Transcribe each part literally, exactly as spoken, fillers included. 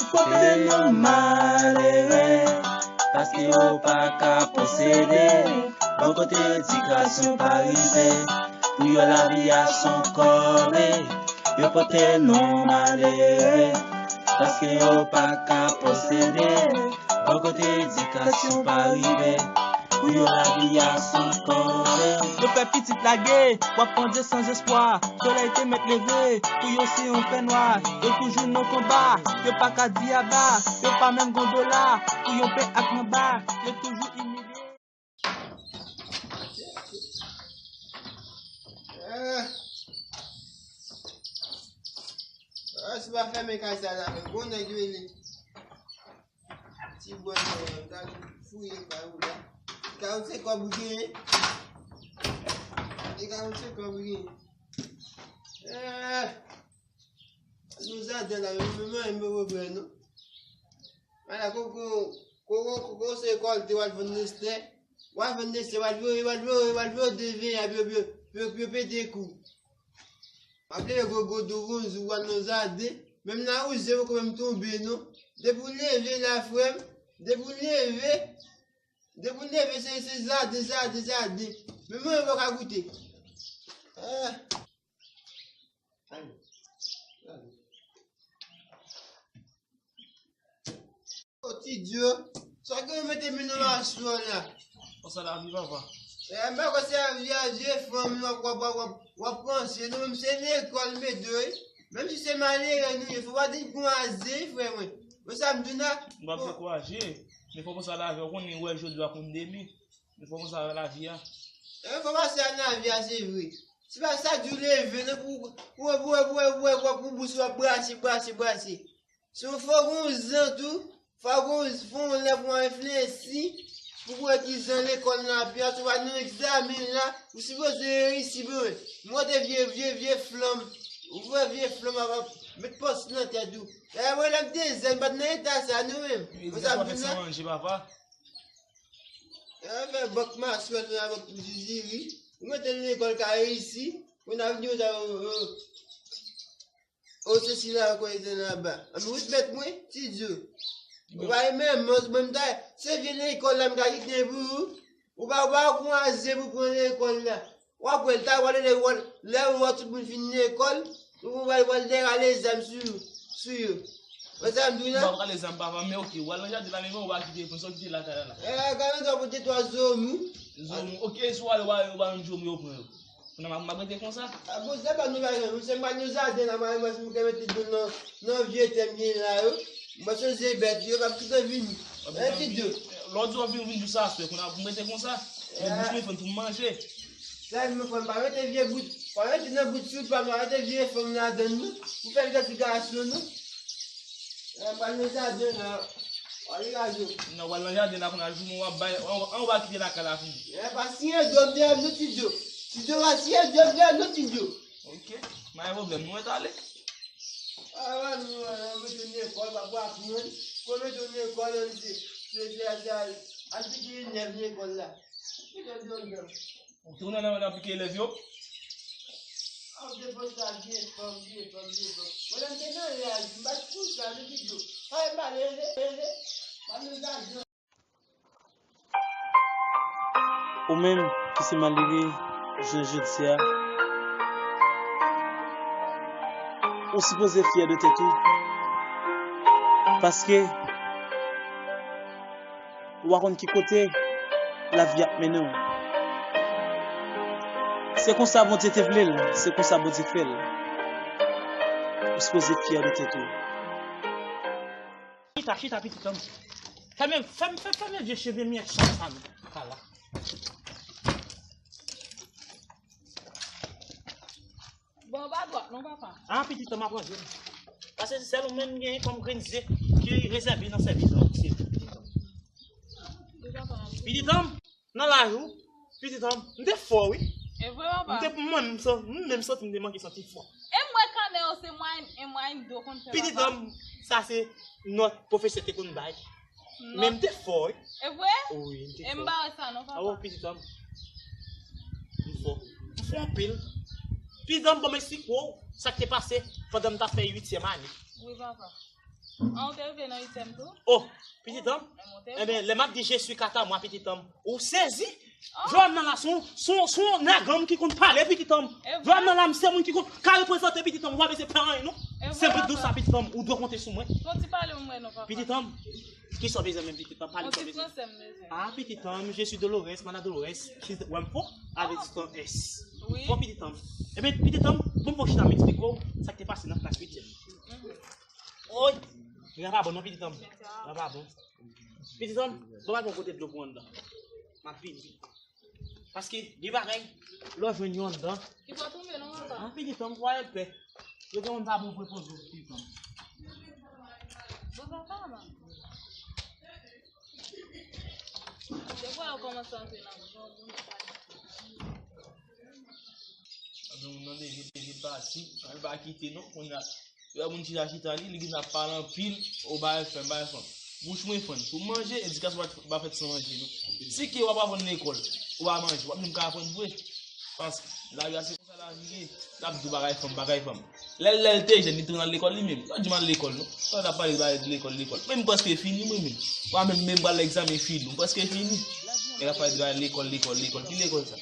Pote non malere, paske yo pa ka posede. Bò kote edikasyon pa rive, pou yo lavi a son kòve. Yo pote non malere, paske yo pa ka posede. Bò kote edikasyon pa rive, pou yo lavi a son kòve. Yo fè pitit lage, w ap pandye san espwa. Solèy te mèt leve, pou yo se yon fènwa. Yo toujou nan konba, yo pa ka di aba. Yo pa menm gon dola, pou yon pen ak manba. Yo toujou imilye. Ah. Ah, si w pa fèmen kay sa la, men bon nèg yo ye li. Ti bwè sa yo, m ta fouye kay ou la. Karannsenk kòb ou genyen. E karannsenk kòb ou genyen. Eh. Nou zaden la, men mwen, mwen, mwen, mwen, non. Ala, koko, koko, koko, se kòlte, w al vann lestè. W al vann lestè, w al voye, w al voye, w al voye deven, a, yo, yo, yo, yo pete kou. M ap leve gwo gwo dou, yon jou, w al nan zaden. Menm nan wouze, poko menm tonbe, non. Depi w leve la, frè m, depi w leve, depi w leve, se, se zaden, zaden, zaden. Men mwen, mwen pa ka goute. Ah. Ô, Ti Djo, sa ke w mete men nan masyon an la? Konsa lavi, papa. E, m pa kwè se avye, avye fanm w ap, w ap, w ap, w ap panse, nou menm se lekòl mete w, wi. Menm si se malere nou ye, fò w pa dekouraje, frè mwen. Mwen sa m di w la. M p ap dekouraje, men fò konsa lavi, w konnen, wè jodi a konn demen. Men fò konsa lavi a. E, fò pase a nan lavi a, se vre. Se pa sa di w leve, non, pou, pou, pou, pou, pou, pou, pou bous w ap brase, brase, brase. Se yon fò gon zan tou, fò gon, fò yon lè pou w enfliyesi, pou w wè ki zan lekòl nan ap ye, si w pa nan egzamen la, ou sipoze reyisi, bon, mwen te vye, vye, vye flanm, ou wè vye flanm ap, ap met pòs nan tèt ou. E, mwen lè m te zèn, m pa t nan eta sa, non, menm. Mwen sa m di w la. Manje, papa. Yo fè bank maswèl la, bank ziziri. Ou mete l lekòl ka reyisi. Kounye a vin di konsa, o, o, o, se sila yo konn ete nan ba. Ann wi mèt mwen, Ti Djo. Ou pa renmen mwen, mwen m ta, se vye lekòl la m ka kite pou ou. Ou pa, ou pa ankouraje pou pran lekòl la. W ap wè l ta, w ap wè lè, lè w wè tout moun fin lekòl, ou pral, pral derale zam sou, sou yo. Wè sa m di w la? M p ap rale zam, papa, men oke, w al nan jaden la, men ou pa kite pran sa w kite lakay la la. E, gade w pote twa zomou. Zomou, oke, si w ale, w pa, w pa jwenn zomou, yo pran yo. Kounye a m ap, m ap rete konsa. A, bon, se pa nou bagay, se m al nan jaden la, m al wè si m ka mete dlo nan, nan vye tè m gen la yo. M pa sonje bèt yo, m ap toutan vini. E, Ti Djo. Lè w di w ap vini, w vin jis aswè, kounye a pou m rete konsa. Men bouch mwen fann pou m manje. Sa vin fè m pa mete vye bout, pa mete nan bout sou pa, pa mete vye fanm ladann non. Pou fè l gade gason non. E, m pral nan jaden la. Wale gade. Non, w al nan jaden la kounye a, jou mwen w ap bay, an, an w pa kite lakay la fini. E, pa siyen dwòm dèyè m non, Ti Djo. Ti Djo pa siyen dwòm dèyè m non, Ti Djo. Oke, pa gen pwoblèm, nou mèt ale. A, nou, nou mete lekòl, pa pou aprann. Pou mete lekòl, se, se, se, se al, al pike elèv lekòl la. Pike elèv yo. Ou tounen nan, nan pike elèv yo? A, ou te panse a vye fanm, vye fanm, vye fanm. Mwen, lè m te nan laj, m pa t konsa, nou di yo. Pa e pale, he, he, he. Pa nou gade. Ou menm ki se malere, jounen jodi a, ou sipoze fyè de tèt ou. Paske, ou pa konn ki kote lavi ap mennen w. Se konsa Bondye te vle l, se konsa Bondye fè l. Ou sipoze fyè de tèt ou. Chita, chita, pitit an m. Fèmen, fèmen, fèmen, fèmen vye cheve myèchon sa nou ka la. Bon, ou pa dwat non, papa. Ah, pitit an m ap ranje m. Paske se sèl ou menm m genyen kòm grenn ze ki rezève nan sèvis la. Pitit an m, nan laj ou, pitit an m, m te fò wi. E vre, papa? M te, mwen, m san-, m menm santi m te manke santi fò. E m wè kanè yo se mwayen, e mwayen do konn fè, papa. Pitit an m, sa se nòt pwofesè te konn bay. Men m te fò wi. E vre? Wi, m te fò. E m pa wè sa non, papa. Awo, pitit an m. M fò. M fò anpil. Pitit an m, ban m esplike w sa k te pase pandan m t ap fè uityèm ane. Wi, papa. An, ou te rive nan item tou? Oh, pitit an m. Enben, lè m ap di je suis kata mwa, pitit an m, ou sezi? Joanne nan la, se yon, se yon, se yon naganm ki konn pale, pitit an m. Joanne nan la, se moun ki konn ka reprezante, pitit an m. Ou pa bezwen pè anyen, non. Se bout dous sa, pitit an m. Ou dwe konte sou mwen. Pitit an m, ki sa w bezwen menm, pitit an m? Pale sa w bezwen. Ah, pitit an m, je suis Dolores, Mana Dolores. Wè m fò? Avè ti tan S. Bon, pitit an m. Enben, pitit an m, bon, bon, chita m eksplike w sa k te pase nan klas item. Oy! Bagay pa bon non, pitit an m. Bagay pa bon. Pitit an m, bon, ba m yon kote dlo pou anndan. M ap vini. Paske gen bagay, lè w jwenn yo anndan. Ki bò w tonbe non, papa? Ah, pitit an m, vwayèl pè. Yo gen moun pa bon pou repoze w, pitit an m. Bon, papa, man. Depi w kòmanse antre nan bouch mwen, moun sa. Anpil moun nan deje, deje pati, anpil pa kite non, kounye a. Lè moun chita chita li, li gen ap pale anpil, ou ba F M, ba F M. Bouch mwen fann. Pou manje, edikasyon pa, pa fèt san manje, non. Si ke w ap aprann lekòl, ou pa manje, w ap di m ka aprann vre. Paske, lari a se konsa lavi ye. L ap di w bagay fanm, bagay fanm. Lè l, lè l te jèn, li te konn al lekòl li menm. Pa di m al lekòl, non. Sa w t ap pale, pale de lekòl, lekòl. Men m prèske fini, mwen menm. Mwen menm, menm pral egzamen fini, m prèske fini. Nèg ap pale de bagay lekòl, lekòl, lekòl. Ki lekòl sa?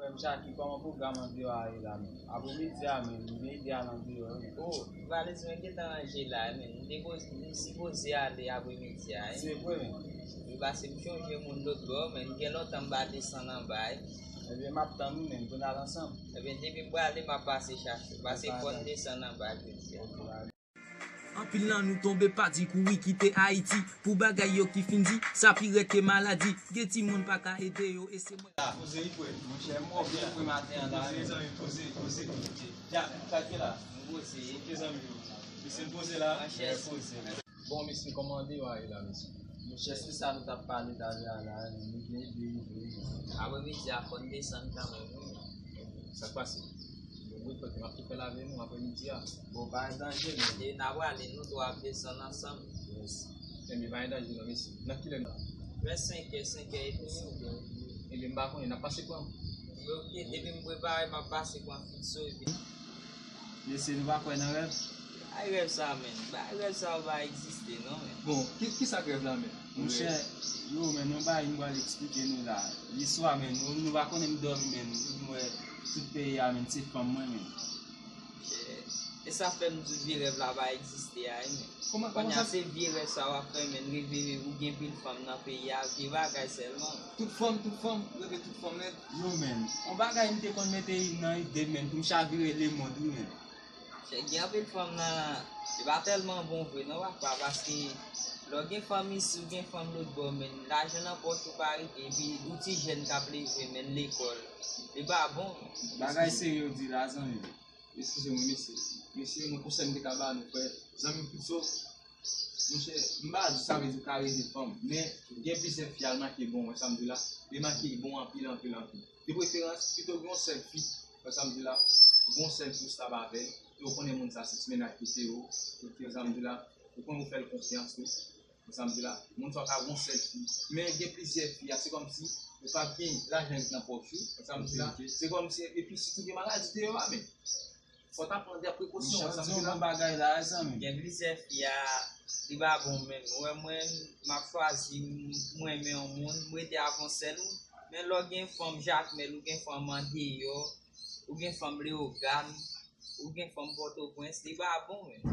Frè m Jackie, kòman pwogram andeyò a ye la menm? Apremidi a menm, m gen ide al andeyò wi. O, m prale sou mwen gentan ranje la menm. M te poze, m sipoze ale apremidi a wi. Se vre menm. Wi, paske m chonje moun lòt bò, men gen lontan m pa desann anba wi. Ebyen, m ap tann ou menm pou n al ansanm. Ebyen, depi m prale, m ap pase chache w. Paske fò n desann anba jodi a. Anpil nan nou tonbe padi kouri kite Ayiti pou bagay yo ki fin di, sa pi rèd ke maladi. Gen timoun pa ka ede yo e se mwen. Poze wi frè, monchè, m wè w byen fre maten an la. Poze zanmi, poze, poze. Dyak, sa k ye la? M poze. Ok zanmi yo. Mesye n poze la? Monchè, poze. Bon mesye, kòman andeyò a ye la mesye? Monchè, sou sa nou t ap pale talè a la, nou gen ide yo vre. Apremidi a fò n desann kanmenm wi. Sa k pase? Bon, wi frè, m ap tou fè l avè nou apremidi a. Bon, pa gen danje non. E n a prale, nou twa ap desann ansanm. Yes. Ebyen, pa gen danje non, mesye. Nan kilè nou? Vè senkè, senkè epi. Ebyen, m pa konnen, n ap pase pran m. Ok, depi m prepare, m ap pase pran Fitzo epi. Mesye, nou pa kwè nan rèv? Ay rèv sa, menn. Bay rèv sa yo pa egziste, non, menn. Bon, ki, ki sa k rèv la, menn? Monchè, yo, menn, yon bagay m pral eksplike nou la. Yèswa, menn, nou, nou pa konnen m dòmi, menn, m wè tout peyi a, menn, se fanm mwen, menn. E sa fè m di w vye rèv la pa egziste a, wi, menn. Kòman, kòman sa? Kounye a, se vye rèv sa w ap fè, menn, reveye ou gen pil fanm nan peyi a, vye bagay sèlman. Tout fanm, tout fanm, reve tout fanm nèt. Yo, menn, yon bagay m te konn mete nan ide m, menn, pou m chavire lemonn, wi, menn. Chè, gen anpil fanm nan, li pa tèlman bon vre non papa, paske lè w gen fanm isi, w gen fanm lòt bò, menn, lajan nan pòch ou pa rete, epi ou ti jèn k ap leve, menn, lekòl, li pa bon. Bagay serye w di la, zanmi. Eskize mwen, mesye. Mesye, mwen konsèy m te ka ba nou, frè. Zanmi m Fitzo, monchè, m pa di sa vle di w ka rete fanm, men gen plizyè fi al make bon, wè sa m di w la, li make bon anpil, anpil, anpil. De preferans, pito gen yon sèl fi, wè sa m di w la, gen yon sèl fi w stab avè l, e w konnen moun sa se ti mennaj ki te yo, wè sa m di w la, ou konnen ou fè l konfyans tou, wè sa m di w la, moun sa w ka gen yon sèl fi, men gen plizyè fi a, se kòmsi ou pa gen lajan nan pòch ou, wè sa m di w la, se kòmsi, epi sitou gen maladi deyò a, men. Fò w ta pran de prekosyon, sa m di w la. Yon bagay la, zanmi. Gen plizyè fi a, li pa bon menm. Ou wè mwen, m ap chwazi m, mwen renmen yon moun, m rete avè yon sèl moun. Men lè w gen fanm Jakmèl, ou gen fanm andeyò, ou gen fanm Leyogàn, ou gen fanm Pòtoprens, li pa bon menm.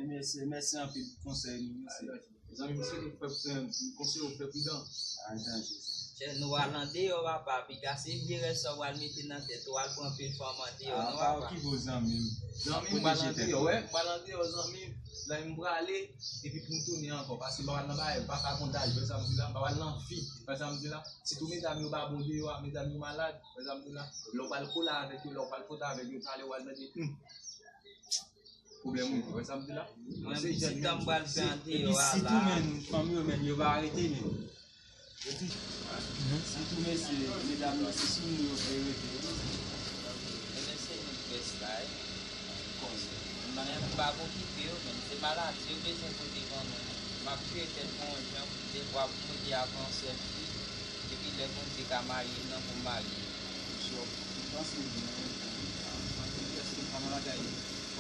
Mèsi, mèsi anpil pou konsèy nou, mesye. Zanmi m, m swete w fè, m konseye w fè pridan. Pa gen danje, zanmi. Chè, nou al andeyò, papa, piga se vye rèv sa w pral mete nan tèt ou, al pran pil fanm andeyò, non, papa. Pa okipe w, zanmi m. Zanmi m, m pral andeyò, wè, m pral andeyò, zanmi m. Zanmi m, m prale, epi pou m tounen ankò, paske m pa pral nan bagay vagabondaj, wè sa m di la, m pa pral nan fi, wè sa m di la. Sitou medam yo pa bon deyò a, medam yo malad, wè sa m di la. Lè w pral kole avèk yo, lè w pral fwote avèk yo, talè w al mande, hmm. Pwoblèm ou, wè sa m di la? Mwen, se ti tan m pral fè andeyò a la. Epi sitou, menn, fanm yo, menn, yo pa arete, menn. Yo ti, sitou mesye, medam yo, se sou nou yo vle rete. Ebyen, se nou k rès la, wi. Konsa. Men m p ap okipe yo, menn. Se maladi yo bezwen pote ban nou. M ap jere tèt mwen yon jan, pou defwa pou mwen te avanse, epi lè Bondye ka marye m nan, pou m marye. Ou panse byen, wi. Èske w pa nan bagay?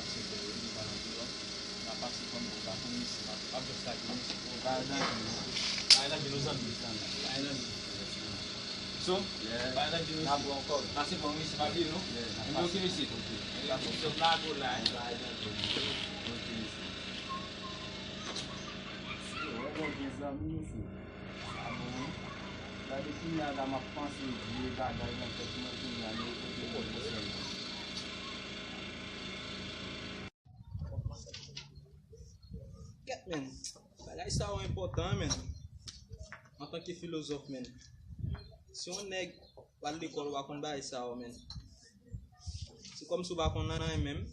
ap sèvi yo, yo pa nan dwòg. N ap pase kòm pou pa kounye isi, pa, pa jis lage nou isi. Bay danje nou. Bay danje nou zanmi. Bay danje. So, bay danje nou isi. N ap pran kòb. Pase bon isi, pa bliye non. N ap pase. Ok isi. Ok. N ap lage w la. Ok isi. Yo, wè bon gen zanmi isi. Sa bon wi. Gade kounye a la m ap panse vye bagay nan tèt mwen kounye a, yo kote mwen pou sèl mwen. Kèt, men. Bagay sa yo enpòtan, men. Antanke filozòf, men. Si yon nèg pral lekòl, w pa konn bagay sa yo, men. Se kòmsi w pa konn anyen menm.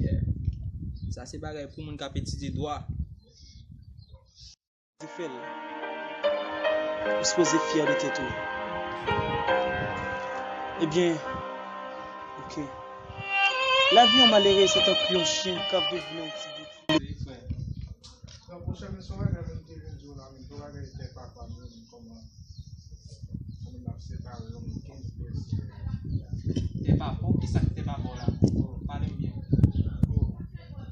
Yeah. Sa se bagay pou moun k ap etidye dwa. Di fè l. Ou sipoze fyè de tèt ou. Ebyen, ok. Lavi yon malere se tankou yon chen k ap viv nan yon ti boutik. Nan pwochèn leson, bagay mwen te vin di w la, men pou bagay tè papa nou, men kòman, kòman n ap separe yon moun kenz pyès. Tè papa w, kisa k tè papa w la? Pale m byen. Bon,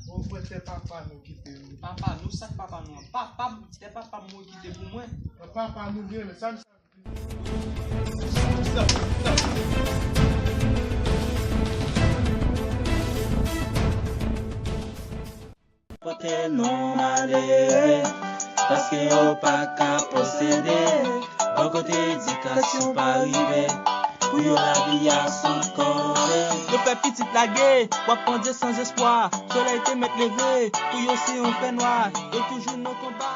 bon, frè, tè papa nou kite nou. Papa nou, sa k papa nou an? Papa m, tè papa m mwen kite pou mwen. Nan papa nou gen, men sa m sa. Pòtè non malere, paske yo pa ka posede. Bò kote edikasyon pa rive, pou yo lavi a se kòve. Yo fè pitit lage, w ap pandye san espwa. Solèy te mèt leve, pou yo se yon fènwa. Yo toujou nan konba.